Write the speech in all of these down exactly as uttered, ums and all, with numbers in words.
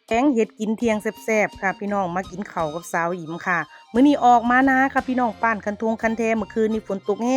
แกงเห็ดกินเที่ยงแซ่บๆค่ะพี่น้อง มากินข้าวกับสาวอิ๋มค่ะ มื้อนี้ออกมานาค่ะพี่น้อง ป้านคันทงคันแท เมื่อคืนนี้ฝนตกแฮ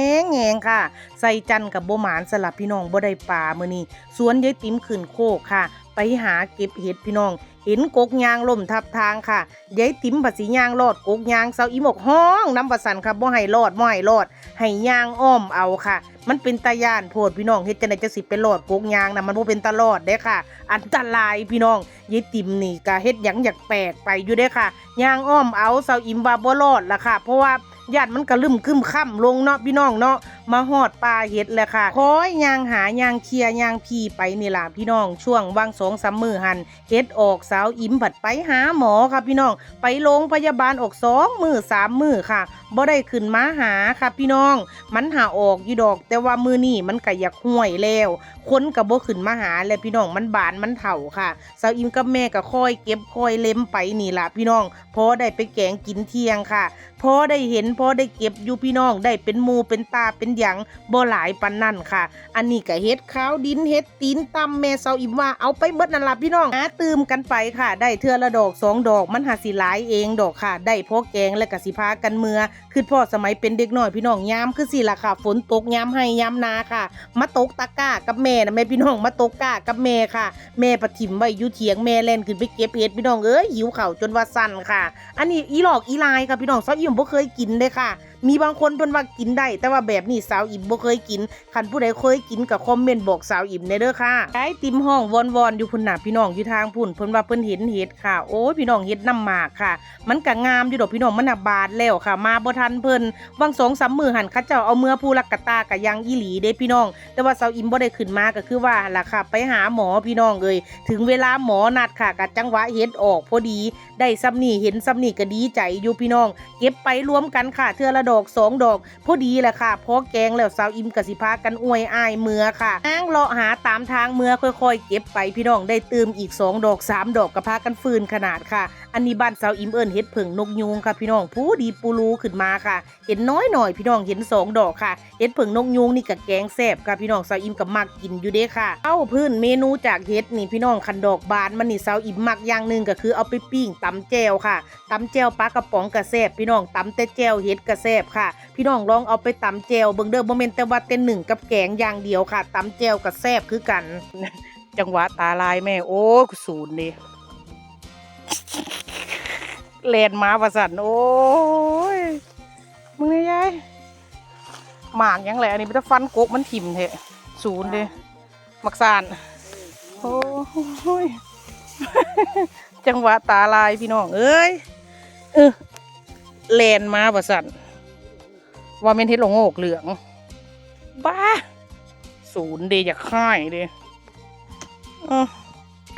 งๆค่ะ ใส่จั่นกับบ่หมานสลับพี่น้อง บ่ได้ปลามื้อนี้ สวนยายติ๋มขึ้นโคกค่ะ ไปหาเก็บเห็ดพี่น้อง เห็นกกยางล้มทับทางค่ะ ยายติ๋มผัดสิย่างลอดกกยาง สาวอิ๋มออกฮ้องนำว่าซั่นค่ะ บ่ให้ลอด บ่ให้ลอด ให้ย่างอ้อมเอาค่ะ มันเป็นตาย้านโพดพี่น้อง เฮ็ดจั่งใดจั่งสิไปลอดกกยางนะ มันบ่เป็นตาลอดเด้ค่ะ อันตรายพี่น้อง ยายติ๋มนี่ก็เฮ็ดหยังอยากแปลกไปอยู่เด้ค่ะ ย่างอ้อมเอา สาวอิ๋มว่าบ่ลอดล่ะค่ะ เพราะว่าย้านมันกะลึมคึมค่ำลงเนาะพี่น้องเนาะ มาฮอดป่าเห็ดแล้วค่ะ คอยย่างหาย่างเคลียร์ย่างพีไปนี่ล่ะพี่น้อง ช่วงว่างสองสามมื้อหั่น เห็ดออก สาวอิ๋มผัดไปหาหมอค่ะพี่น้อง ไปโรงพยาบาลออกสองมื้อสามมื้อค่ะ บ่ได้ขึ้นมาหาค่ะพี่น้อง มันหาออกอยู่ดอก แต่ว่ามื้อนี้มันก็อยากห้วยแล้ว คนก็บ่ขึ้นมาหาแล้วพี่น้อง มันบานมันเฒ่าค่ะ สาวอิ๋มกับแม่ก็คอยเก็บคอยเล็มไปนี่ล่ะพี่น้อง พอได้ไปแกงกินเที่ยงค่ะ พอได้เห็น พอได้เก็บอยู่พี่น้อง ได้เป็นหมู่เป็นตาเป็นหยัง บ่หลายปานนั้นค่ะ อันนี้ก็เห็ดขาวดิน เห็ดตีนต่ำ แม่สาวอิ๋มว่าเอาไปเบิดนั่นล่ะพี่น้อง หาตื่มกันไปค่ะ ได้เทื่อละดอกสองดอก มันหาสิหลายเองดอกค่ะ ได้พอแกงแล้วก็สิพากันเมือ คิดพ้อสมัยเป็นเด็กน้อยพี่น้อง ยามคือสิล่ะค่ะ ฝนตกยามไฮ่ยามนาค่ะ มาตกตะกร้ากับแม่นะแม่พี่น้อง มาตกกร้ากับแม่ค่ะ แม่ผัดถิ่มไว้อยู่เถียง แม่แล่นขึ้นไปเก็บเห็ดพี่น้องเอ้ย หิวข้าวจนว่าสั่นค่ะ อันนี้อีหลอกอีลายค่ะพี่น้อง สาวอิ๋มบ่เคยกินเด้ค่ะ มีบางคนเพิ่นว่ากินได้ แต่ว่าแบบนี้สาวอิ๋มบ่เคยกิน คันผู้ใดเคยกินก็คอมเมนต์บอกสาวอิ๋มแหน่เด้อค่ะ ยายติ๋มฮ้องวอนๆอยู่พุ้นน่ะพี่น้อง อยู่ทางพุ้น เพิ่นว่าเพิ่นเห็นเห็ดค่ะ โอ้ยพี่น้อง เห็ดน้ำหมากค่ะ มันก็งามอยู่ดอกพี่น้อง มันน่ะบานแล้วค่ะ มาบ่ทันเพิ่น ว่างสองสามมื้อหั่น เขาเจ้าเอาเมือภูลักกะตาก็ยังอีหลีเด้พี่น้อง แต่ว่าสาวอิ๋มบ่ได้ขึ้นมาก็คือว่าหั่นล่ะค่ะ ไปหาหมอพี่น้องเอ้ย ถึงเวลาหมอนัดค่ะ ก็จังหวะเห็ดออกพอดี ได้ส่ำนี้ เห็นส่ำนี้ก็ดีใจอยู่พี่น้อง เก็บไปรวมกันค่ะ เทื่อละดอกสองดอก พอดีแหละค่ะ พอแกงแล้วสาวอิ๋มก็สิพากันอวยอ้ายเมือค่ะ ย่างเลาะหาตามทางเมือ ค่อยๆเก็บไปพี่น้อง ได้ตื่มอีกสองดอกสามดอก ก็พากันฟืนขนาดค่ะ อันนี้บ้านสาวอิ๋มเอิ้นเห็ดเผิ่งนกยูงค่ะพี่น้อง ผู้ดีปูรูขึ้นมาค่ะ เห็นน้อยหน่อยพี่น้อง เห็นสองดอกค่ะ เห็ดเผิ่งนกยูงนี่ก็แกงแซ่บค่ะพี่น้อง สาวอิ๋มก็มักกินอยู่เด้ค่ะ เอ้า พื้นเมนูจากเห็ดนี่พี่น้อง คันดอกบานมันนี่ สาวอิ๋มมักอย่างหนึ่งก็คือเอาไปปิ้งตำแจ่วค่ะ ตำแจ่วปลากระป๋องก็แซ่บพี่น้อง ตำแต่แจ่วเห็ดก็แซ่บค่ะ พี่น้องลองเอาไปตำแจ่วเบิ่งเด้อ บ่แม่นแต่ว่าแต่นึ่งกับแกงอย่างเดียวค่ะ ตำแจ่วก็แซ่บคือกัน จังหวะตาลายแม่ โอ้ย กูสูนเด้ แล่นมาว่าซั่น โอ้ย มึงเนี่ยยาย หมากหยังแหละ อันนี้เป็นตาฟันกกมันถิ่มแท้ สูนเด้ หมากซ่าน โอ้ย จังหวะตาลายพี่น้องเอ้ย เออ แล่นมาว่าซั่น ว่าแม่นเห็ดละโงกเหลือง บ้า สูนเด้ อยากฮ้ายเด้ เออ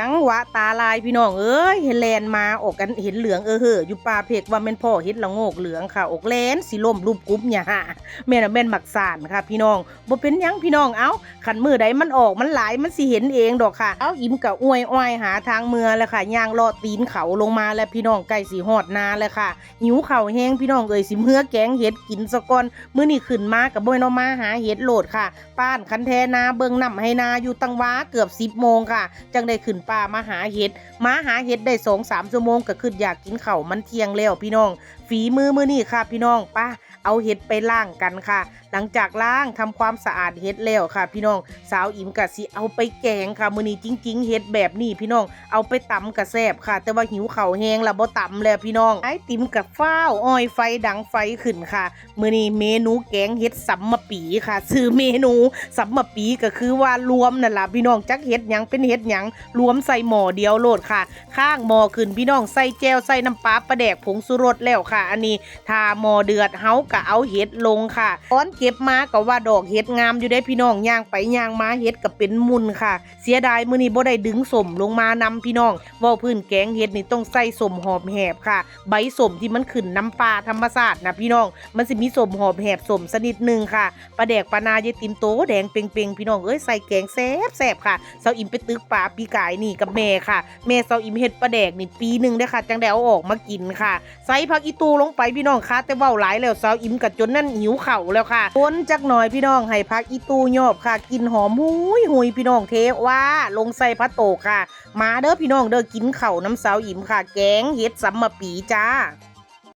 จังหวะตาลายพี่น้องเอ้ย เห็นแล่นมาออกกัน เห็นเหลืองเออเห่ออยู่ป่าเพ็ก ว่าแม่นพ้อเห็ดละโงกเหลืองค่ะ ออกแล่นสิล้มลุบกุบหญ้า แม่นน่ะแม่นหมากซ่านค่ะพี่น้อง บ่เป็นหยังพี่น้อง เอ้า คันมื้อใดมันออกมันหลายมันสิเห็นเองดอกค่ะ เอ้า อิ๋มก็อวยอ้อยหาทางเมือแล้วค่ะ ย่างเลาะตีนเขาลงมาแล้วพี่น้อง ใกล้สิฮอดนาแล้วค่ะ หิวข้าวแฮงพี่น้องเอ้ย สิเมือแกงเห็ดกินซะก่อน มื้อนี้ขึ้นมาก็บ่แม่นว่ามาหาเห็ดโลดค่ะ ป้านคันแทนาเบิ่งน้ำไฮ่นาอยู่ตั้งวาเกือบสิบโมงค่ะ จังได้ขึ้นป่ามาหาเห็ด มาหาเห็ดได้สองสามชั่วโมงก็คิดอยากกินข้าวมันเที่ยงแล้วพี่น้อง ฝีมือมื้อนี้ค่ะพี่น้อง ไป เอาเห็ดไปล้างกันค่ะ หลังจากล้างทำความสะอาดเห็ดแล้วค่ะพี่น้อง สาวอิ๋มก็สิเอาไปแกงค่ะ มื้อนี้จริงๆ เห็ดแบบนี้พี่น้อง เอาไปตำก็แซ่บค่ะ แต่ว่าหิวข้าวแฮงละบ่ตำแล้วพี่น้อง ยายติ๋มก็ฟ้าวอ้อยไฟดังไฟขึ้นค่ะ มื้อนี้เมนูแกงเห็ดสำมะปีค่ะ ชื่อเมนูสำมะปีก็คือว่ารวมนั่นล่ะพี่น้อง จักเห็ดหยังเป็นเห็ดหยัง รวมใส่หม้อเดียวโลดค่ะ ข้างหม้อขึ้นพี่น้อง ใส่แจ่ว ใส่น้ำปลา ปลาแดก ผงชูรสแล้วค่ะ อันนี้ถ้าหม้อเดือดเฮาก็เอาเห็ดลงค่ะ ตอนเก็บมาก็ว่าดอกเห็ดงามอยู่เด้พี่น้อง ย่างไปย่างมาเห็ดก็เป็นมุ่นค่ะ เสียดายมื้อนี้บ่ได้ดึงส้มลงมานำพี่น้อง เว้าพื้นแกงเห็ดนี่ต้องใส่ส้มหอบแหบค่ะ ใบส้มที่มันขึ้นนำป่าธรรมชาตินะพี่น้อง มันสิมีส้มหอบแหบส้มชนิดหนึ่งค่ะ ปลาแดกปลาหน้ายายติ๋มโตแดงเป่งๆ พี่น้องเอ้ย ใส่แกงแซ่บๆค่ะ สาวอิ๋มไปตึกป่าปีกายนี่ นี่กับแม่ค่ะ แม่สาวอิ๋มเฮ็ดปลาแดกนี่ปีหนึ่งเด้อค่ะ จั่งได้เอาออกมากินค่ะ ใส่ผักอีตูลงไปพี่น้องค่ะ แต่เว้าหลายแล้วสาวอิ๋มก็จนนั่นหิวข้าวแล้วค่ะ คนจักหน่อยพี่น้อง ให้ผักอีตูยอบค่ะ กลิ่นหอมหุยหุยพี่น้อง เทว่าลงใส่พะโตกค่ะ มาเด้อพี่น้องเด้อ กินข้าวนำสาวอิ๋มค่ะ แกงเห็ดสำมะปีจ้า